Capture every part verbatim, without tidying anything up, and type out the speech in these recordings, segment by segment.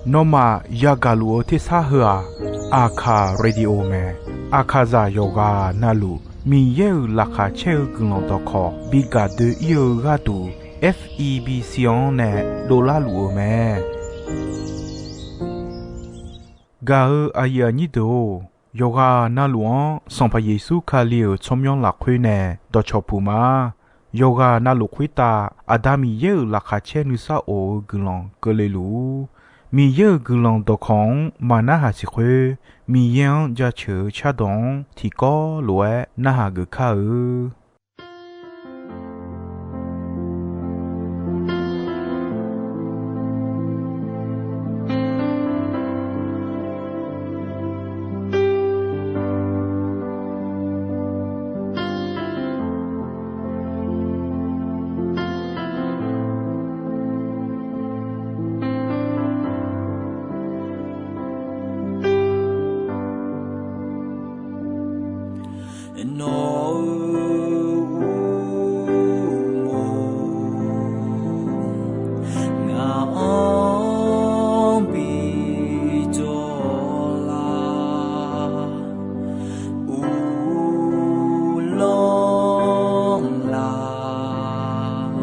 Nawmaf yagaq luf-eu tersar heu-aq, Aqkaq radio mae. Aqkaqzaq yawqghaq navluf Miqyaer-euq laqkhaq caer-eu guiqlanq dawqkawq bi gaq doe-ir-eu gharduq, F E B C-anr nae dovlar luf-eu mae. Gaq-eu aqyuif aqnyir deuq-or, yawqghaq navluf-anr Sanqpaq Yeqsur Kali-euq tsawrmyanr lafkhoer nae dawqcawq puq ma. Yawqghaq navluf khoertav Aqda Miqyaer-euq laqkhaq caer nuisar of-eu guiqlanq keuvle luf-ur. Miqyaer-euq guiqlanq dawqkawq-anr maqnarhaq siq khoer, Miqyaer-anr jaceuq-eu cardawq-anr tiqkawv lof-aer narhaq geuf kar-eu. Nawq-euq uqmov ngaq-anr bi jawr lar, uvlanr laf,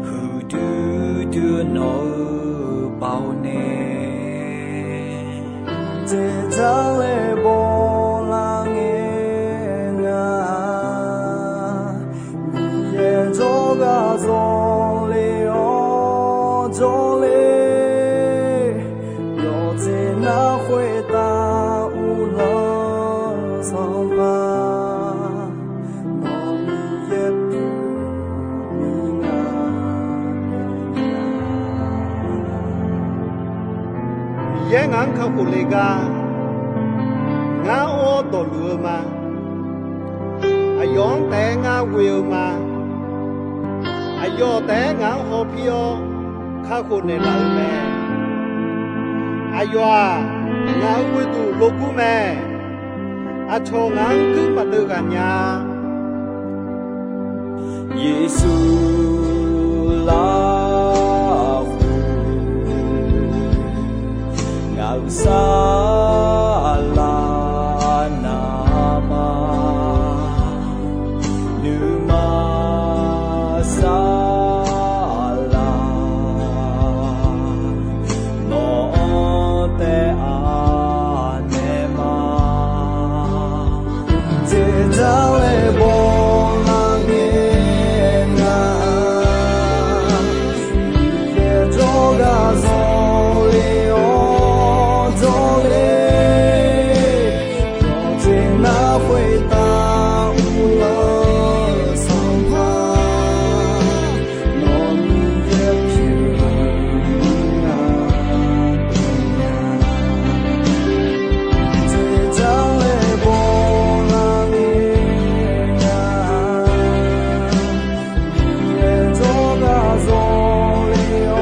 huiqdui dui nawq-eu baoq nae, dzaeqdzaq laer bawlar ngae nga. Miqyaer jawrgar zawle-awr jawrle, yawqjeq nar khoertav uvlanr-eu Sanqpaq, nawq Miqyaer pyeuf-eu nga. Miqyaer ngaq-anr kakhof le gar, ngar or dawqluf-eu ma. Aqyawf-anr taef-aer ngar ghoe-eu ma. Aqyawf taef-aer ngaq-anr hawpir-awr kakhof naeqlaf-eu mae. Aqyawf-aq, ngaq-euq ghoeduq logur mae. Aqcawq ngaq-anr guir maqdeuv ghaq nya-a. Yeqsur lafkhoer ngaq-euq saflar navmaqma, nuima saflar nawq-anr taef-a naeq ma. Dzaeqdzaq laer bawlar ngae nga, Miqyaer jawrgar zawle-awr jawrle, yawqjeq nar khoertav uvlanr-eu Sanqpaq, nawq Miqyaer pyeuf-eu nga. Dzaeqdzaq laer bawlar ngae nga, Miqyaer jawrgar zawle-awr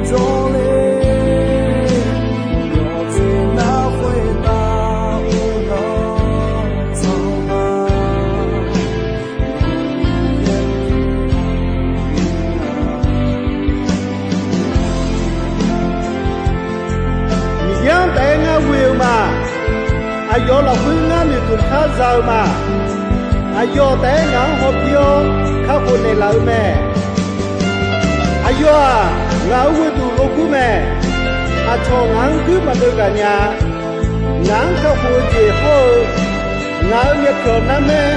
jawrle, yawqjeq nar khoertav uvlanr-eu Sanqpaq, Miqyaer-anr taef-aer ngar ghoe-eu ma. Aqyawf lafkhoer ngar noeqtmq kar za-eu ma. Aqyawf taef-aer ngaq-anr hawpir-awr kakhof naeqlaf-eu mae. Aqyawf-aq, ngaq-euq ghoeduq logur mae. Aqcawq ngaq-anr guir maqdeuv ghaq nya-a. Ngaq-anr kakhof-eu jeq hawr-eu, ngaq-euq myavpyawq narmaer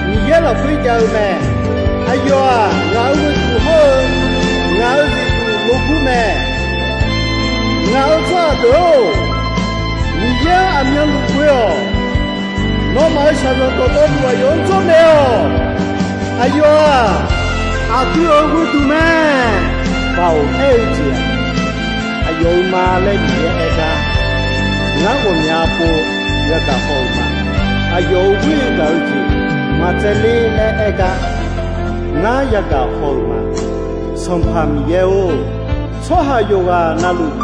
Miqyaer lafkhoer jav-eu mae. Aqyawf-aq, ngaq-euq ghoeduq hawr-eu, ngaq-euq zifduq logur mae. Ngaq-euq tsawrhaq deuq-or, Miqyaer-anr aqmyanluf ghoe-awq. Nawmaf-euq shaqzanq dawqtawvluf aqyawf-anr jawrnaeq-awq. Aqyawf-aq, aqdui-euq ghoeduq mae. Baoq aer-eu jeq-aq, aqyawf-euq ma laer Miqyaer aer gar, ngar ghawqmya pov yagaq haw-euq ma. Aqyawf-euq ghoer gaq-eu jeq maqtsaevler laer aer gar, ngar yagaq haw-euq ma. Sanqpaq Miqyaer-or, tsawrhaq yawqghaq navluf,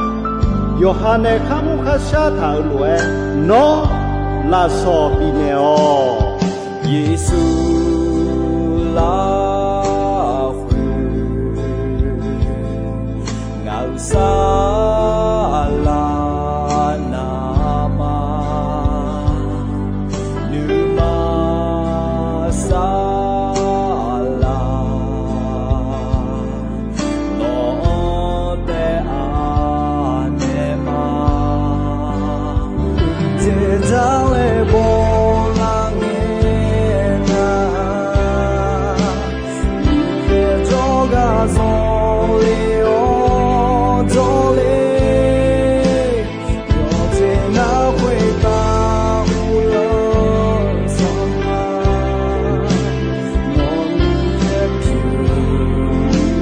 yawqha nae kharmr kharshar taq-euq lof-aer, nawr lafsawq bifnaeq-awq. Yeqsur lafkhoer Saqlaq navmaqnuima saqlaq, nawq-anr taef-a naeq ma. Teqdar laer bawlar ngae nar, Miqyaer jawrgar zanqler-awr jawrler, yawqjeq nar khoertav uvlanr sanqpaq, nawq-anr yaer pyeuf nar,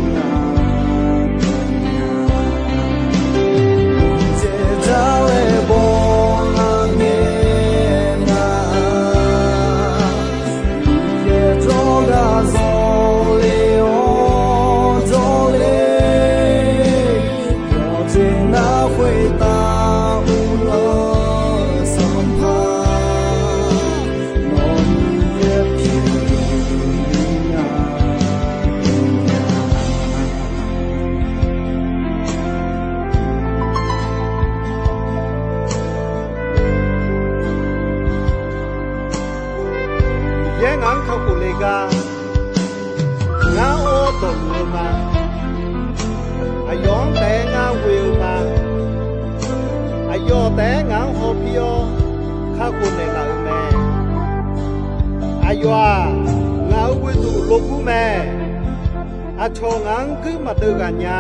Miqyaer jawrgar zanqler-awr jawrler, yawqjeq nar khoertav uvlanr sanqpaq, nawq-anr yaer pyeuf nar, Miqyaer jawrgar zanqler-awr jawrler, Miqyaer jawrgar zanqler-awr jawrler, yawqjeq nar khoertav uvlanr sanqpaq, nawq-anr yaer pyeuf nar, Miqyaer Miqyaer ngaq-anr kakhof le gar, ngar or dawqluf-eu ma. Aqyawf-anr taef-aer ngar ghoe-eu ma. Aqyawf taef-aer ngaq-anr hawpir-awr kakhof naeqlaf-euq mae. Aqyawf-aq, ngaq-euq ghoeduq logur mae. Aqcawq ngaq-anr guir maqdeuv ghaq nya.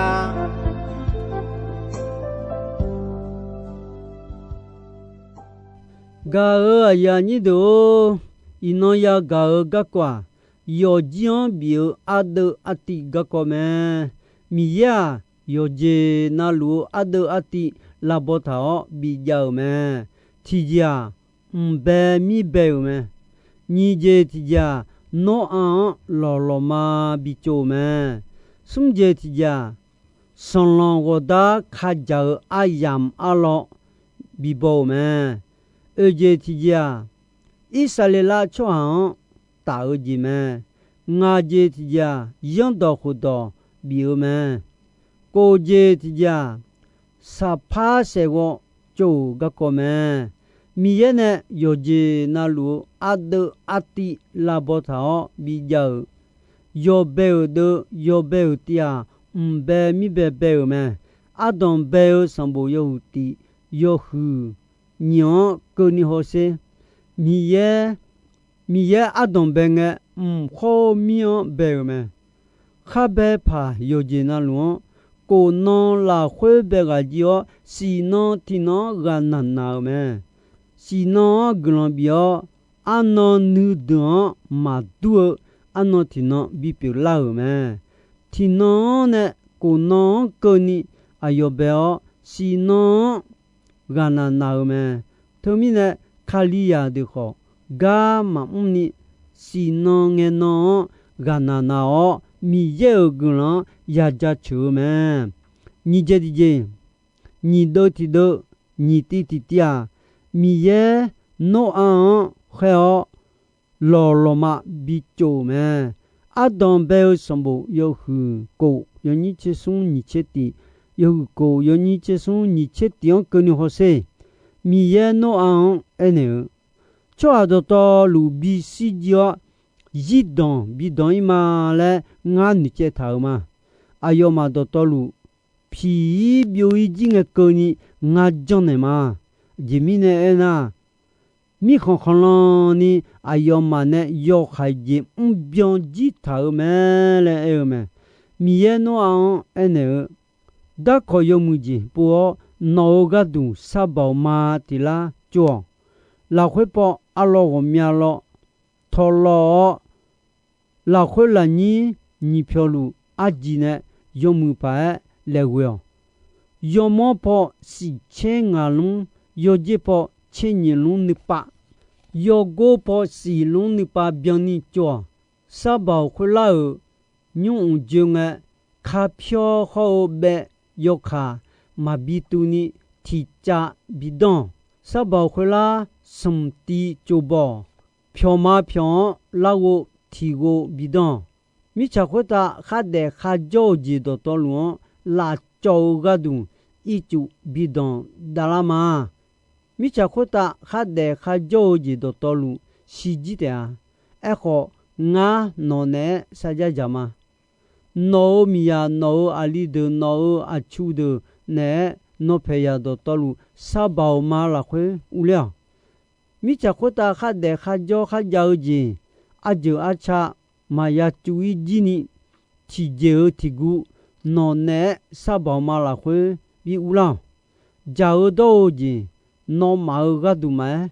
Gaq-euq aqyuif aqnyir deuq-or, iqnan yagaq-eu garkawv-aq, yawfjir-anr bif-eu ardeuv artiv garkawv mae. Miqyaer-aq, yawqjeq navluf-eu ardeuv artiv lavbaw taq-awr bijav-euq mae. Tiqjeq-aq, mq bae mir bae-euq mae. Nyiq jeq tiqjeq-aq, Nawr-aq-anr lawqlawqma bitsov-euq mae. Smr jeq tiqjeq-aq, sanqlanq ghawqdar kajaq-eu aryamq arlawr bibaw-euq mae. Oeq jeq tiqjeq-aq, Irsaqleqlav tsawrhaq-anr taf-eu jeq mae. Ngaq jeq tiqjeq-aq, yanrdawq khofdawq bif-eu mae. Kof jeq tiqjeq-aq, saqpar saeqghawv tsov-euq garkawv mae. Miqyaer nae yawqjeq navluf-eu ardeuv artiv lavbaw taq-awr bijav-euq, yawbae-euq deuv yawbae-euq tiv-aq, mq bae mir bae bae-euq mae. Ardanq bae-eu sanqbof yawhuiq tif yawhuiq nyiq-anr keuvni hawsher. Miqyaer, Miqyaer ardanq bae ngae, mq khawr mir-anr bae-euq mae. Khar bae paq yawqjeq navluf-anr, kof nan lafkhoer bae ghaq jir-awr, siqnan tiqnan-anr ghaqnaq naq-euq mae. Siqnan-anr guiqlanq bif-awr, arnan nuideuq-anr maqdur-eu arnan tiqnan bipyeuf lar-euq mae. Tiqnan-anr nae kof nan-anr keuvni aqyawf bae-awr, siqnan-anr ghaqnaq naq-euq mae. Teumirnae, Kalizaq deuq khawf gar maqmr ni, siqnan ngae nan-anr ghaqnaq naq-awr, Miqyaer-euq guiqlanq-anr yajaceuq-eu mae. Nyiq jeq tiqjeq, nyiq deuv tiqdeuv, nyiq tiv tiqtiv-aq, Miqyaer Noraq-anr khaer-awr, lawqlawqma bitsov-euq mae. Ardanq bae-eu sanqbof yawhuiq kof yawnyir tser smr nyiq tser tif, yawhuiq kof yawnyir tser smr nyiq tser tif-anr keuvni hawsher. Miqyaer Noraq-anr aernaeq-eu, Tsawrhaq dawqtawvluf bishir jir-awr, zirdanq bidanq-ir ma laer ngar noeqcaev taq-euq ma. Aqyawfmaf dawqtawvluf piq-ir byov-ir jir ngae keuvni ngar janrnaeq ma. Aqjeq mirnae aernar, mirkhanq khanqlan ni aqyawfmaf nae yawhaiq jeq mrbyan jir taq-euq mae laer aer-eu mae. Miqyaer Noraq-anr aernaeq-eu, Darkawq yawmuiq jeq pov-awr, nawq-euq gharduq sar baoq ma tiq lar tsov-awq. Lafkhoer paw arlawr ghawqmya lawr tawqlawq-awr, lafkhoer lafnyir nyiq pyawq luf arjif nae yawmuiq paq-aer laeqghoe-awq. Yawmawr paw siq tser ngaq lmr, yawjer paw tser nyiq lmr nuipav, yawgor paw siq lmr nuipav byanni tsov-awq. Sar baoq khoerlar-euq nymr mq joe ngae, kapyawr hawr-eu baev yawkaq maqbi tuvni tiqcav bi danr-awq. Sar baoq khoerlar smq tiv tsov baw-awq. Pyawqma pyawq-anr larghov tiqghov bi danr-awq. Mirtsaq khoertav khardaef kharjawr-euq jeq dawqtawvluf-anr laf cawv-eu gharduq ircuf bi danq davlar ma. Mirtsaq khoertav khardaef kharjawr-eu jeq dawqtawvluf shirjir taef-a. Aerkhawf, ngar nawq naeq-aer sarjar dzaq ma. Nawq-euq miqyaq, nawq-euq aqli deuq, nawq-euq aqtsu deuq naeq-aer nawq paeq yaq dawqtawvluf sar baoq ma lafkhoer urler-awq. Mirtsaq khoertav khardaef kharjawr kharjav-eu jeq, arjeuq arca maqya cuv-ir jir ni, tiqjeq-eu tiqguv nawq naeq-aer sar baoq ma lafkhoer bi urlar-awq. Dzaq-eu dawr-eu jeq, nawmaf-euq gharduq maqaer,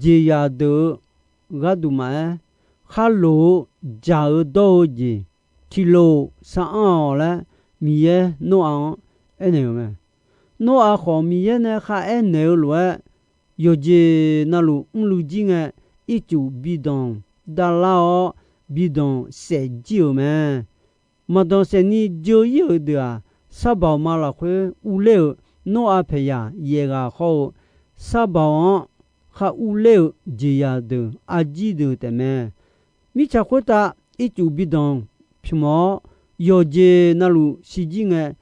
jeqzaq deuq-eu gharduq maqaer, khar loq-eu dzaq-eu dawr-eu jeq tiqlof sar anr-awq laer, Miqyaer Noraq-anr aernaeq-euq mae. Noraq khawf, Miqyaer nae kharaer naeq-eu lof-aer, yawqjeq navluf mrluiv jir ngae, ircuf bi danq davlar-awr, bi danq saef jir-euq mae. Maqdanq saef ni dzeur-ir-euq deuq-aq, sar baoq ma lafkhoer urler-euq Noraq paeq yaq yaef ghaq hawr-eu, sar baoq-anr khar urler-euq jeqzaq deuq arjir deuq taefmae. Mirtsaq khoertav ircuf bi danq pymq-awr, yawqjeq navluf shirjir ngae,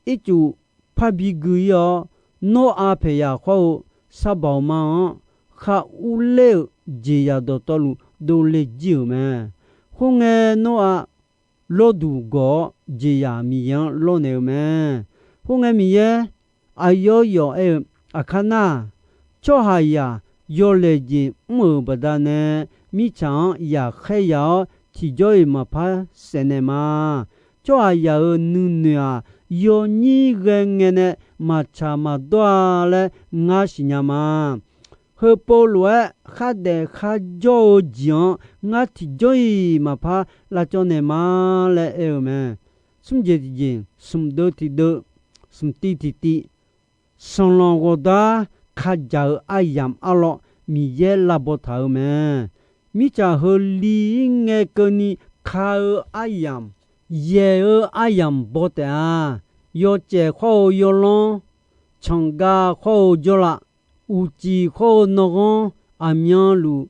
ircuf parbi gui-ir-awr, Noraq paeq yaq hawr-eu sar baoq ma-anr khar urler-euq jeqzaq dawqtawvluf dovle jir-euq mae. Khoerngae, Noraq lawrduq gawq-awr, jeqzaq Miqyaer-anr lawrnaeq-eu mae. Khoerngae, Miqyaer aqyawf yawf aer-eu, Aqkar nar-aq, tsawrhaqzaq yawlaeq jeq mr-euq baqdanae, mirtsaq-anr yaqkhaer yaq-awr tiqjawr-iq maqpar saefnaeq ma. Tsawrhaqzaq-euq nuinoeq-aq, yawnyir ghae ngae nae maqtsaq maqdawr-a laer ngar siqnya ma. Heupov lof-aer khardaef kharjawr-eu jeq-anr ngar tiqjawr-iq maqpar lavcawv naeq ma laer aer-eu mae. Smr jeq tiqjeq, smq deuv tiqdeuv, smq tiv tiqtiv, sanqlanq ghawqdar kadzaq-eu aryamq arlawr Miqyaer lavbaw taq-euq mae. Mirtsaq heu li-ir ngae keuvni ka-eu aryamq, yaeq-eu aryamq baw taef-a. Yawcaef khawr-eu yawlanr, canqgav khawr-eu jawrlav, uqcif khawr-eu nanghanr, aqmyanluf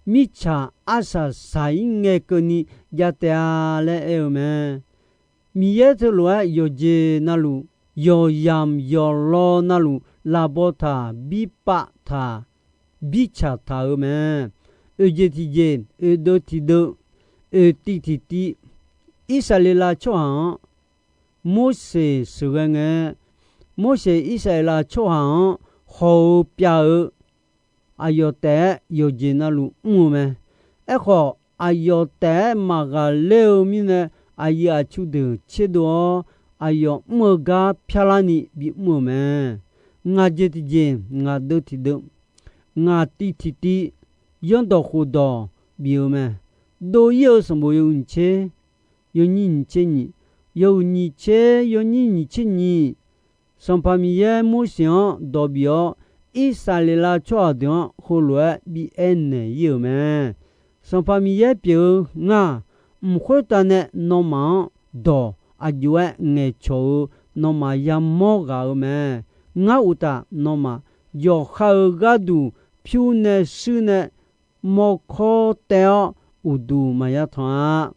mirtsaq arsaq saq-ir ngae keuvni jav taef-a laer aer-eu mae. Miqyaer teulof-aer yawqjeq navluf, yawqyamq yawqlaw navluf lavbaw taq, birpav taq, birtsaq taq-euq mae. Oeq jeq tiqjeq, oeq deuv tiqdeuv, oeq tiv tiqtiv, Irsaqleqlav tsawrhaq-anr Morseq sheuqghae ngae, Morseq Irsaqleqlav tsawrhaq-anr hawq-eu pyav-eu aqyawf taef-aer yawqjeq navluf mr-eu mae. Aerkhawf, aqyawf taef-aer maqghaqler-eu mirnae, aqyuif aqtsu deuq tserdov-awr, aqyawf mr-eu gar pyarlarni bimr-euq mae. Ngaq jeq tiqjeq, ngaq deuv tiqdeuv, ngaq tiv tiqtiv, yanrdawq khofdawq bif-eu mae. Dov-ir-eu sanqbof yawhuiq nyiq tser, yawnyir nyiq tser nyiq, yawhuiq nyiq tser, yawnyir nyiq tser nyiq, Sanqpaq Miqyaer Morseq-anr dawq bif-awr, Irsaqleqlav tsawrhaq deuq-anr heulof-aer bi aer naeq-ir-euq mae. Sanqpaq Miqyaer pyeuf-eu ngar, mq khoertav nae nawmaf-anr dawq aqjox-aer ngaeqcawq-eu nawmaf yamawr ghaq-eu mae. Ngar uqtaf nawmaf yawqha-euq gharduq pyur nae shuir nae mawrkawr taev-awr uqduq maqya tanq-a.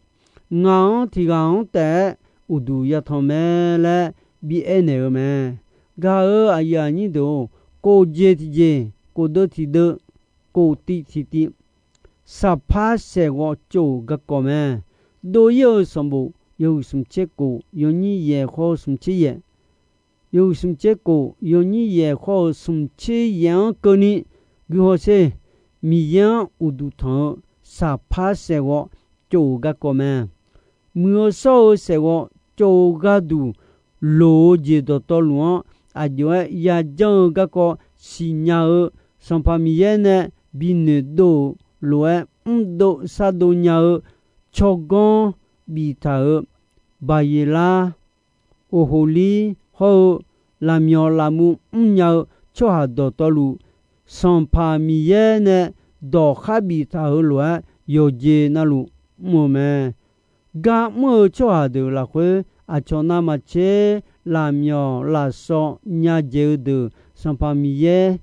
Ngaq-anr tiq ghaq-anr taef-aer uqduq ya tanq mae laer bi aer naeq-eu mae. Gaq-euq aqyuif aqnyir deuq-or, kof jeq tiqjeq, kof deuv tiqdeuv, kof tiv tiqtiv, saqpar saeqghawv tsov-euq garkawv mae. Dov-ir-eu sanqbof yawhuiq smq tser kof, yawnyir yaeq hawr-eu smq tser yaeq, yawhuiq smq tser kof, yawnyir yaeq hawr-eu smq tser yaeq-anr keuvni, guihaw sher, Miqyaer-anr uqduq tanq-eu saqpar saeqghawv tsov-euq garkawv mae. Muiq-eu shawr-eu saeqghawv tsov-eu gharduq loq-eu jeq dawqtawvluf-anr aqjox-aer yajanr-eu garkawv siqnya-eu Sanqpaq Miqyaer nae bi noeqdov-euq lof-aer mrdov shardov nya-eu tsawrganr biftaq-euq Baqyeqlar, Oqhoqlir hawr-eu lafmyawf lafmuv mrnya-eu tsawrhaq dawqtawvluf, Sanqpaq Miqyaer nae dawq khar biftaq-euq lof-aer yawqjeq navluf mr-eu mae. Gar mr-eu tsawrhaq deuq lafkhoer, aqcawq navmaqtser lafmyawf lafsawv nya dzaeq-eu deuq Sanqpaq Miqyaer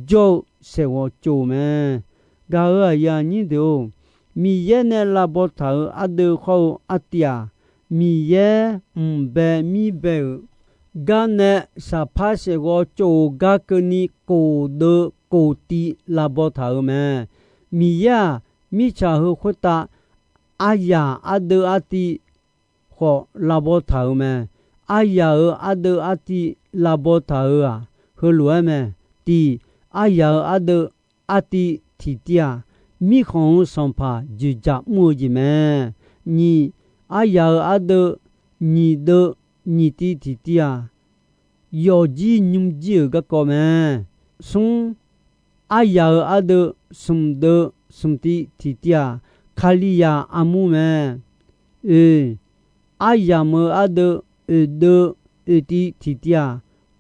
jawr-eu saeqghawv tsov-eu mae. Gaq-euq aqyuif aqnyir deuq-or, Miqyaer nae lavbaw taq-euq ardeuv hawr-eu artiv-aq, Miqyaer mqbae mirbae-euq gar nae shaqpar saeqghawv tsov-euq gar keuvni kof deuv kof tiv lavbaw taq-euq mae. Miqyaer-aq, mirtsaq heu khoertav aryaq ardeuv artiv khawf lavbaw taq-euq mae. Aryaq-euq ardeuv artiv lavbaw taq-euq-aq, heulof-aer mae. Tiq, aryaq-euq ardeuv artiv tiqtiv-aq, mirkhanq-euq sanqpaq dzoeqdzaq mr-eu jeq mae. Nyiq, aryaq-euq ardeuv nyiq deuv nyiq tiv tiqtiv-aq, yawfjir nymrjir-euq garkawv mae. Smr, aryaq-euq ardeuv smq deuv smq tiv tiqtiv-aq, Kalizaq armur mae. Oeq, aryamq-euq ardeuv oeq deuv oeq tiv tiqtiv-aq,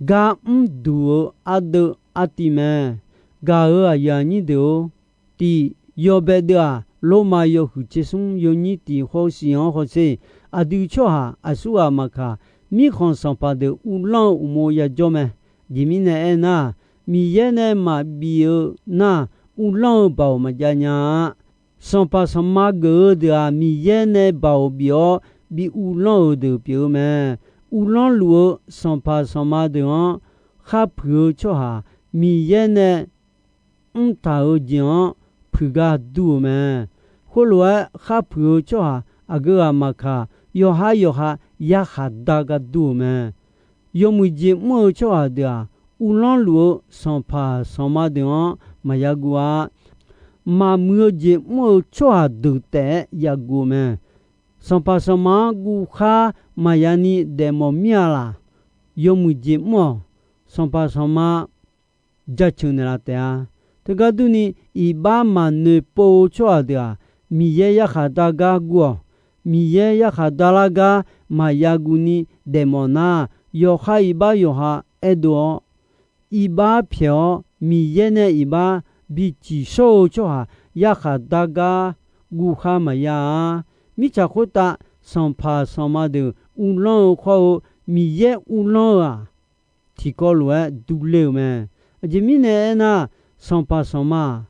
gar mrduq-eu ardeuv artiv mae. Gaq-euq aqyuif aqnyir deuq-or, tiq, yawbae deuv-aq, Lormav yawhuiq tser smr yawnyir tiq hawshiq-anr hawsher. Aqdui tsawrhaq aqsurghaq maqkaq, mirkhanq sanqpaq deuq uvlanr-eu uqmov yajawr mae. Aqjeq mirnae aernar, Miqyaer nae maqbif-eu nar, uvlanr-eu baoq maqjav nya-a. Sanqpaq sanqma geuf-eu deuq-aq, Miqyaer nae baoq bif-awr bi uvlanr-euq deuq pyeuf-eu mae. Uvlanr luf-eu sanqpaq sanqma deuq-anr khar puiq-eu tsawrhaq, Miqyaer nae mrtaq-euq jeq-anr puiq gar dur-eu mae. Khoerlof-aer khar puiq-eu tsawrhaq aqgeu ghaq maqkaq, yawqha yawqha yarkhaq dar gar dur-eu mae. Yawmuiq jeq mr-eu tsawrhaq deuq-aq, uvlanr luf-eu sanqpaq sanqma deuq-anr maqya guv-a. Maqmuiq-eu jeq mr-eu tsawrhaq deuq taef-aer ya guv-eu mae. Sanqpaq sanqma-anr guvkhar maqya ni daefmawf mir-a laq. Yawmuiq jeq mr-awq. Sanqpaq sanqma jaceuq naeqlaf taef-a. Teugar durni, iqbax maqnoeq pov-eu tsawrhaq deuq-aq, Miqyaer yarkhaq dar gar guv-awq. Miqyaer yarkhaq dar lar gar maqya guv ni daefmawf nar, yawqha iqbax yawqha aerdov-awr, iqbax pyaeq-awr, Miqyaer nae iqbax bi ciqshawr-eu tsawrhaq yarkhaq dar gar guvkhar maqya-a. Mirtsaq khoertav sanqpaq sanqma deuq uvlanr-eu khawr-eu, Miqyaer uvlanr-eu-aq, tiqkawv lof-aer durler-euq mae. Aqjeq mirnae aernar, sanqpaq sanqma-aq,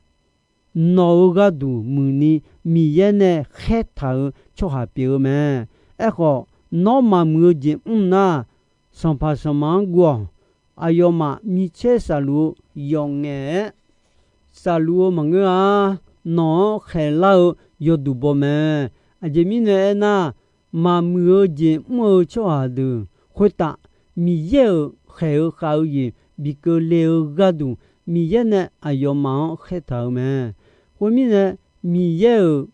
nawq-euq gharduq muiqni Miqyaer nae khaertaq-euq tsawrhaq pyeuf-eu mae. Aerkhawf, nawr maqmuiq-eu jeq mr nar, sanqpaq sanqma-anr guv-awq. Aqyawfmaf micaer saqluf-eu yawf ngaef-aer saqluf-eu maqngeur-a. Nawq-anr khaeqlar-eu yawduq baw mae. Aqjeq mirnae aernar, maqmuiq-eu jeq mr-eu tsawrhaq deuq khoertav Miqyaer-euq khaeq-eu khav-eu jeq bi keuvle-eu gharduq, Miqyaer nae aqyawfmaf-anr khaertaq-euq mae. Khoermirnae, Miqyaer-euq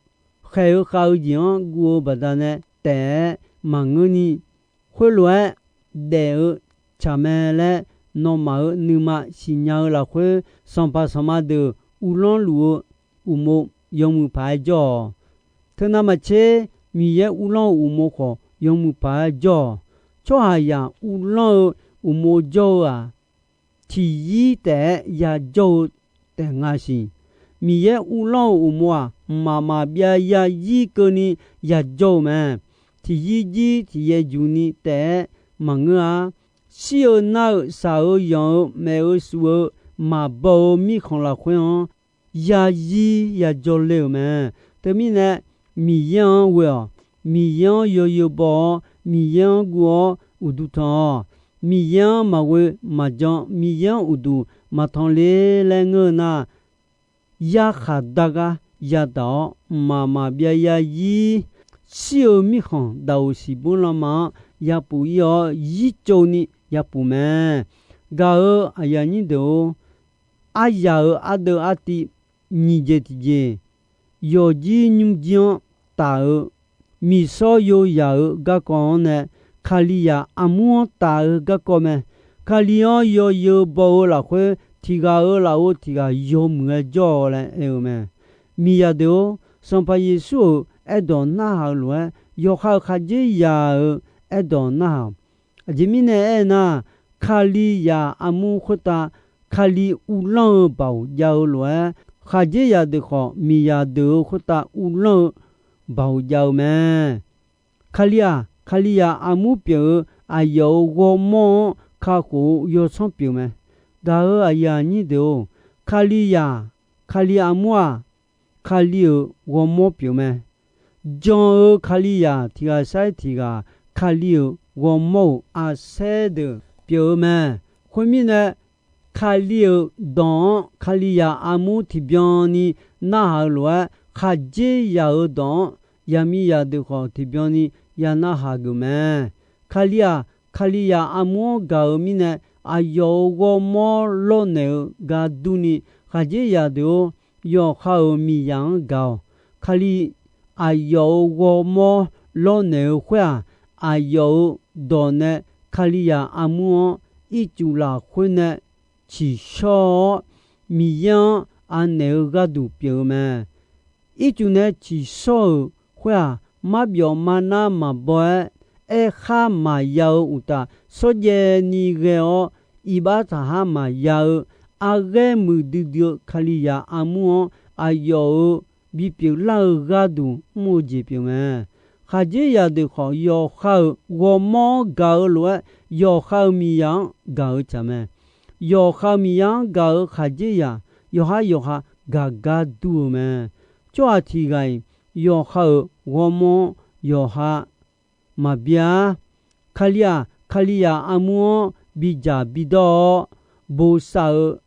khaeq-eu khav-eu jeq-anr guv-eu baqdanae taef-aer maqngeurni, khoerlof-aer daef-eu tsaq mae laer nawmaf-euq nuima siqnya-eu lafkhoer, sanqpaq sanqma deuq uvlanr luf-eu uqmov yawmuiq paq-aer jawr-awq. Teunav maqtser, Miqyaer uvlanr-eu uqmov khawf yawmuiq paq-aer jawr-awq. Tsawrhaqzaq uvlanr-eu uqmov jawr-eu-aq, tiqyir taef-aer yajawr-eu taef nga siq. Miqyaer uvlanr-eu uqmov-aq, mqmaq maqbyav yarzir keuvni yajawr-eu mae. Tiqyir jir tiqyaer juq ni taef-aer maqngeur-a. Shir-eu nar-eu, shaq-eu yanq-eu, maef-eu shuf-eu, maqbaw-eu mirkhanq lafkhoer-anr yarzir yajawr ler-euq mae. Teumirnae, Miqyaer-anr ghoe-awq. Miqyaer-anr yawzeu baw-awr, Miqyaer-anr guv-awr uqduq tanq-awq. Miqyaer-anr maqghoe maqjan, Miqyaer-anr uqduq maqtanq le laer ngeur-eu nar, yarkhaq dar gar yadaq-awr, mqmaq maqbyav yarzir shir-eu mirkhanq daqoq siqbur lanma-anr yapuf ir-awr, yircov ni yapuf mae. Gaq-euq aqyuif aqnyir deuq-or, aryaq-euq ardeuv artiv nyiq jeq tiqjeq, yawqjir nymrjir-anr taf-eu, miqsawr yozaq-euq garkawv-anr nae, Kalizaq armur-anr taf-eu garkawv mae. Kali-anr yawzeu baw-eu lafkhoer, tiq ghaq-euq lafov tiq ghaq yawmuiq-aer jawr-awq laer aer-eu mae. Miqzaq deuq-or, Sanqpaq Yeqsur-euq aerdawq narhaq-eu lof-aer, yawqha-euq khaqdzerzaq-euq aerdawq narhaq-awq. Aqjeq mirnae aernar, Kalizaq armur khoertav Kali uvlanr-eu baoq jav-eu lof-aer, khaqdzerzaq deuq khawf miqzaq deuq-euq khoertav uvlanr-eu baoq jav-eu mae. Kali-aq, Kalizaq armur pyeuf-eu aqyawf-euq ghawrmawr-anr kakhof-eu yawsanr pyeuf mae. Gaq-euq aqyuif aqnyir deuq-or, Kalizaq, Kali armur-aq, Kali-euq ghawrmawr pyeuf mae. Jan-eu Kalizaq tiq ghaq sair tiq ghaq Kali-euq ghawrmawr-euq arsaer deuq pyeuf-eu mae. Khoermirnae, Kali-euq dawq-anr Kalizaq armur tiqbyan ni narhaq-eu lof-aer, khaqdzerzaq-euq dawq-anr yaqmiqzaq deuq khawf tiqbyan ni ya narhaq geuf mae. Kali-aq, Kalizaq armur-anr gaq-eu mirnae, aqyawf-euq ghawrmawr lawrnaeq-eu gar durni, khaqdzerzaq deuq-or, yawqha-euq miqzaq-anr gaq-awq. Kali aqyawf-euq ghawrmawr lawrnaeq-eu khoer-aq, aqyawf-euq dawq nae Kalizaq armur-anr ircuf lafkhoer nae tsiqshawr-awr, Miqyaer-anr anaeq-eu gharduq pyeuf-eu mae. Ircuf nae tsiqshawr-euq khoer-aq, marbyawf marnar maqbaw-aer, aerkhar maqya-eu uqtaf, shawrjaev ni ghae-awr, iqbax taqhar maqya-eu, arghaer muiqdui dui-eu Kalizaq armur-anr aqyawf-euq bipyeuf lar-eu gharduq mr-eu jeq pyeuf mae. Khaqdzerzaq deuq khawf, yawqha-euq ghawrmawr-anr gaq-eu lof-aer, yawqha-euq miqzaq-anr gaq-eu tsaq mae. Yawqha-euq miqzaq-anr gaq-eu khaqdzerzaq, yawqhar yawqha gaq gar dur-eu mae. Tsawrhaq tiq ghaq-iq yawqha-euq ghawrmawr-anr yawqha maqbya-ar. Kali-aq, Kalizaq armur-anr bidzaq bidawr-awr bosav-eu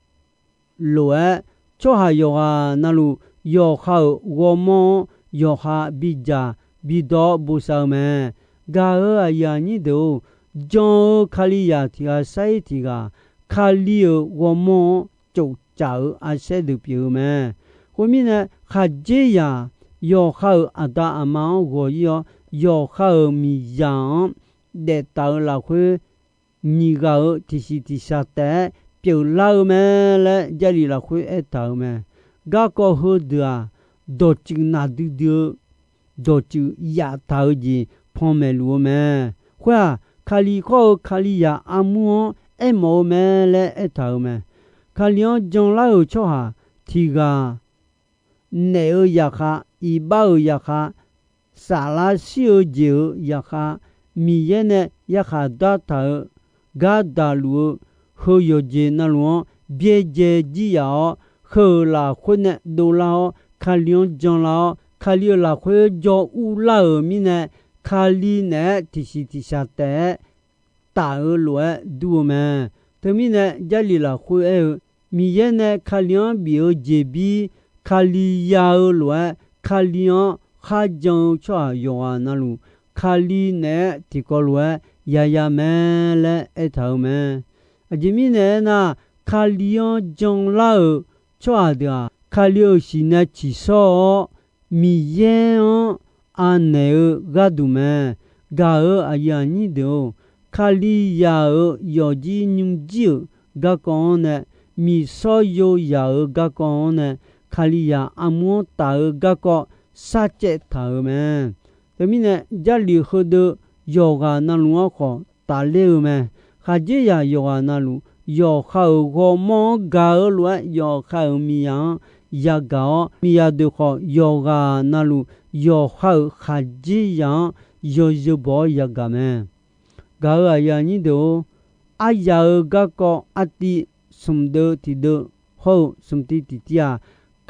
lof-aer, tsawrhaq yawqghaq navluf yawqha-euq ghawrmawr-anr yawqha bidzaq bidawr-awr bosav-eu mae. Gaq-euq aqyuif aqnyir deuq-or, jan-eu Kalizaq tiq ghaq sar-ir tiq ghaq, Kali-euq ghawrmawr-anr tsoftsaf-eu arsaer deuq pyeuf-eu mae. Khoermirnae, khaqdzerzaq yawqha-euq aqda aqma-anr ghawq-ir-awr, yawqha-euq miqzaq-anr daeftaf-eu lafkhoer, nyiq ghaq-euq tiqsiq tiqshaq taef-aer pyeuflar-eu mae laer Jarlif lafkhoer aertaq-euq mae. Garkawv heudeuq-aq, dawqtsuif naqdui dui-eu dawqtsuif yaftaq-eu jeq panmaeq luf-eu mae. Khoer-aq, Kali khawr-eu Kalizaq armur-anr aermawf-eu mae laer aertaq-euq mae. Kali-anr janlar-euq tsawrhaq tiq ghaq naef-eu zaqkhav, iqbax-euq zaqkhav, saflar shir-eu jeq-euq zaqkhav, Miqyaer nae yarkhaq dartaq-eu, gar daqluf-eu heu yawqjeq navluf-anr byaerdzae jir yaf-awr, heu-euq lafkhoer nae dovlar-awr, Kali-anr janlar-awr, Kali-euq lafkhoer jawr urlar-euq mirnae, Kali naeq-aer tiqsiq tiqshaq taef-aer taf-eu lof-aer dur-eu mae. Teumirnae, Jarlif lafkhoer aer-eu, Miqyaer nae Kali-anr bif-eu jeqbir, Kali ya-eu lof-aer, Kali-anr kharjan-eu tsawrhaq yawqghaq navluf, Kali naeq-aer tiqkawv lof-aer yaya mae laer aertaq-euq mae. Aqjeq mirnae aernar, Kali-anr janlar-euq tsawrhaq deuq-aq, Kali-euq siq nae tsiqshawr-awr, Miqyaer-anr anaeq-eu gharduq mae. Gaq-euq aqyuif aqnyir deuq-or, Kalizaq-euq yawqjir nymrjir-euq garkawv-anr nae, miqshawr yo yaq-euq garkawv-anr nae, Kalizaq armur-anr taf-eu garkawv sharcaev taq-euq mae. Teumirnae, Jarlif heudeuv yawqghaq navluf-anr khawf tafler-eu mae. Khaqdzerzaq yawqghaq navluf, yawqha-euq ghawrmawr-anr gaq-eu lof-aer, yawqha-euq miqzaq-anr yagaq-awr, miqzaq deuq khawf yawqghaq navluf, yawqha-euq khaqdzerzaq-anr yawzeu baw-awr yagaq mae. Gaq-euq aqyuif aqnyir deuq-or, aryaq-euq garkawv artiv smq deuv tiqdeuv hawr-eu smq tiv tiqtiv-aq,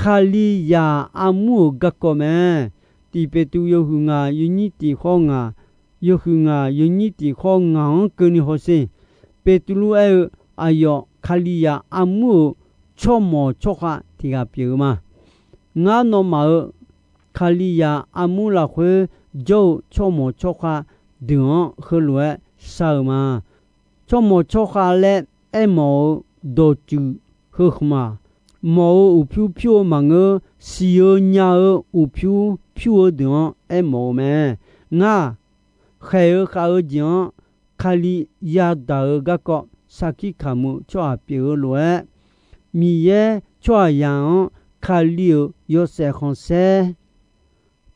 Kalizaq armur-euq garkawv mae. Tiq Beqtuvluv yawhuiq ngaq yawnyir tiq hawr ngaq, yawhuiq ngaq yawnyir tiq hawr ngaq-anr keuvni hawsher. Beqtuvluv aer-eu, aqyawf Kalizaq armur-euq tsawrmawq tsawrkhav tiq ghaq pyeuf-eu ma. Ngar nawmaf-euq Kalizaq armur lafkhoer jawr-eu tsawrmawq tsawrkhav deuq-anr heulof-aer shar-eu ma. Tsawrmawq tsawrkhav laer aermawf-eu dawqtsuif heu khmq-aq, mawf-eu uqpyur pyur-eu maqngeur, siq-eu nya-eu uqpyur pyur-eu deuq-anr aermawf-eu mae. Ngar-aq, khaeq-eu khav-eu jeq-anr Kali yadaq-eu garkawv sarkir kamq-eu tsawrhaq pyeuf-eu lof-aer, Miqyaer tsawrhaqzaq-anr Kali-euq yawshaef khanqsaer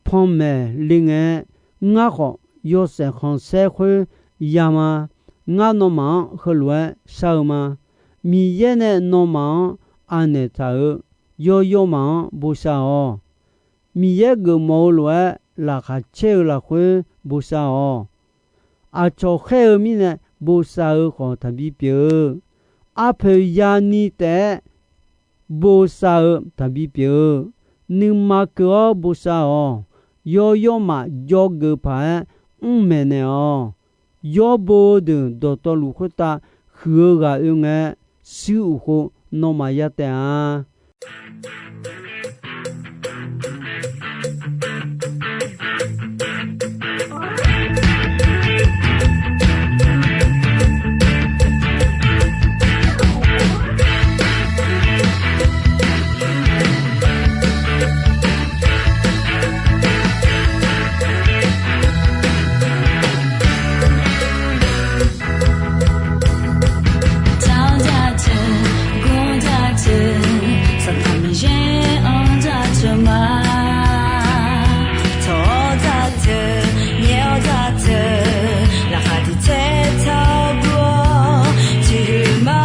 panmaeq le ngae, ngar khawf yawshaef khanqsaer khoer ya ma. Ngar nawmaf-anr heulof-aer shar-eu ma. Miqyaer nae nawmaf-anr anaeq taq-euq yawr yawrmaf-anr bosav-awq. Miqyaer geufmawf-eu lof-aer laqkhaq caer-eu lafkhoer bosav-awq. Aqcawq khaer-eu mirnae bosav-eu khawf taqbi pyeuf-eu. Arpoeq yani taef-aer bosav-eu taqbi pyeuf-eu. Nuima keuv-awr bosav-awq. Yawr yawrmaf jawrgeuf paq-aer mr maeqnaeq-awq. yawr bo-eu deuq dawqtawvluf khoertav huiq-eu ghaq oe ngae, shuir uq khov nawmaf ya taef-a. Taq-awr dzaqteuq, gor dzaqteuq, Sanqpaq Miqyaer-anr dzaqteuq ma. Tawq-awr dzaqteuq, nyaef-awr dzaqteuq, laqkhaq tiq tsaer taq-awr gur-awr tiq huiq ma.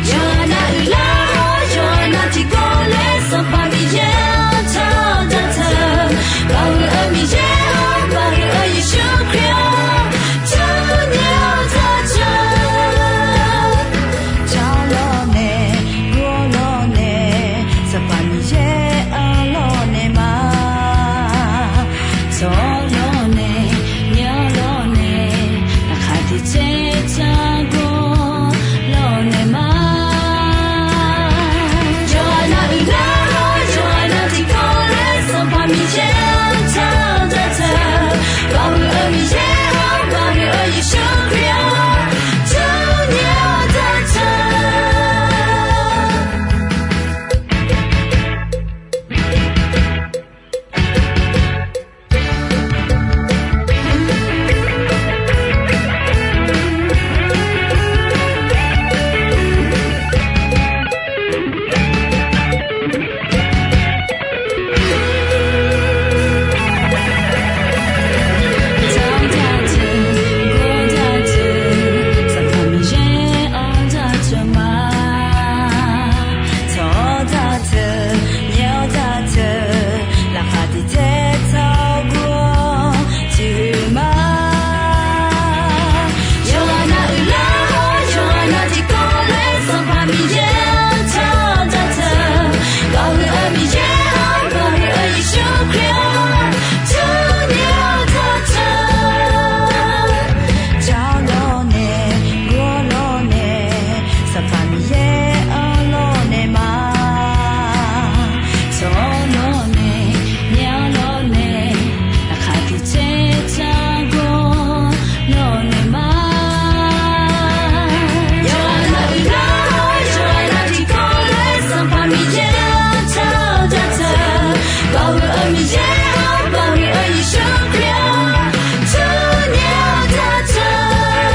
Yawqha nav uiqlar-awr, yawqha nav tiqkawv laer Sanqpaq Miqyaer-anr taq-awr dzaqteuq, Baoq huiq-eu Miqyaer-awr, Baoq huiq-eu Yeqsur Kali-anr taq-awr nyaef-awr dzaqteuq. Taq-awr lawrnae, gur-awr lawrnae, Sanqpaq Miqyaer-anr lawrnae ma. Tawq-awr lawrnae, nyaef-awr lawrnae, laqkhaq tiq tsaer taq-awr lawrnae ma. Yawqha nav uiqlar-awr, yawqha nav tiqkawv laer Sanqpaq Miqyaer-anr taq-awr dzaqteuq, Baoq huiq-eu Miqyaer-awr, Baoq huiq-eu Yeqsur Kali-anr taq-awr nyaef-awr dzaqteuq. Taq-awr dzaqteuq, gor dzaqteuq, Sanqpaq Miqyaer-anr dzaqteuq ma. Tawq-awr dzaqteuq, nyaef-awr dzaqteuq, laqkhaq tiq tsaer taq-awr gur-awr tiq huiq ma. Yawqha nav uiqlar-awr, yawqha nav tiqkawv laer Sanqpaq Miqyaer-anr taq-awr dzaqteuq, Baoq huiq-eu Miqyaer-awr, Baoq huiq-eu Yeqsur Kali-anr taq-awr nyaef-awr dzaqteuq. Taq-awr lawrnae, gur-awr lawrnae, Sanqpaq Miqyaer-anr lawrnae ma. Tawq-awr lawrnae, nyaef-awr lawrnae, laqkhaq tiq tsaer taq-awr gur-awr lawrnae ma. Yawqha nav uiqlar-awr, yawqha nav tiqkawv laer Sanqpaq Miqyaer-anr taq-awr dzaqteuq, Baoq huiq-eu Miqyaer-awr, Baoq huiq-eu Yeqsur Kali-anr taq-awr nyaef-awr dzaqteuq.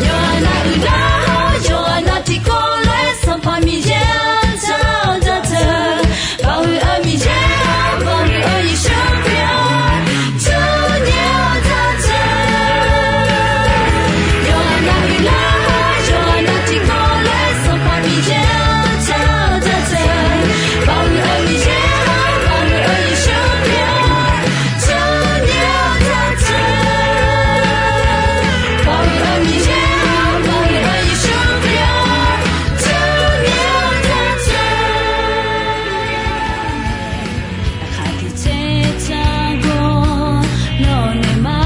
Yawqha nav uiqlar-awr, yawqha nav tiqkawv laer Sanqpaq Miqyaer-anr taq-awr dzaqteuq, Baoq huiq-eu Miqyaer-awr, Baoq huiq-eu Yeqsur Kali-anr taq-awr nyaef-awr dzaqteuq. Yawqha nav uiqlar-awr, yawqha nav tiqkawv laer Sanqpaq Miqyaer-anr taq-awr dzaqteuq, Baoq huiq-eu Miqyaer-awr, Baoq huiq-eu Yeqsur Kali-anr taq-awr nyaef-awr dzaqteuq. Baoq huiq-eu Miqyaer-awr, Baoq huiq-eu Yeqsur Kali-anr taq-awr nyaef-awr dzaqteuq. Laqkhaq tiq tsaer taq-awr gur-awr lawrnae ma.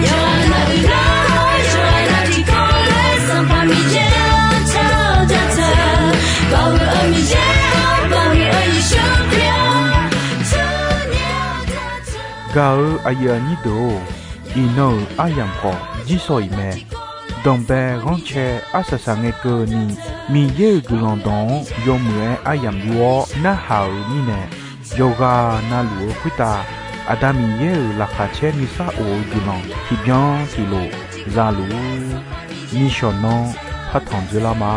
Yawqha nav uiqlar-awr, yawqha nav tiqkawv laer Sanqpaq Miqyaer-anr taq-awr dzaqteuq, Baoq huiq-eu Miqyaer-awr, Baoq huiq-eu Yeqsur Kali-anr taq-awr nyaef-awr dzaqteuq. Gaq-eu aqyuif aqnyir deuq-or, iqnan-euq aryamq khawf jirsawq iq mae. Danqbae ghanrcae arsaq saq ngae keuvni, Miqyaer-euq guiqlanq dawq-anr yawmuiq-aer aryamq yur-awr narhaq-euq mirnae, yawqghaq navluf-eu khoertav Aqda Miqyaer-euq laqkhaq caer nuisar of-eu guiqlanq tiqbyan tiqlof za luf-ur. Nishawq nanr partanq dzeurlar ma.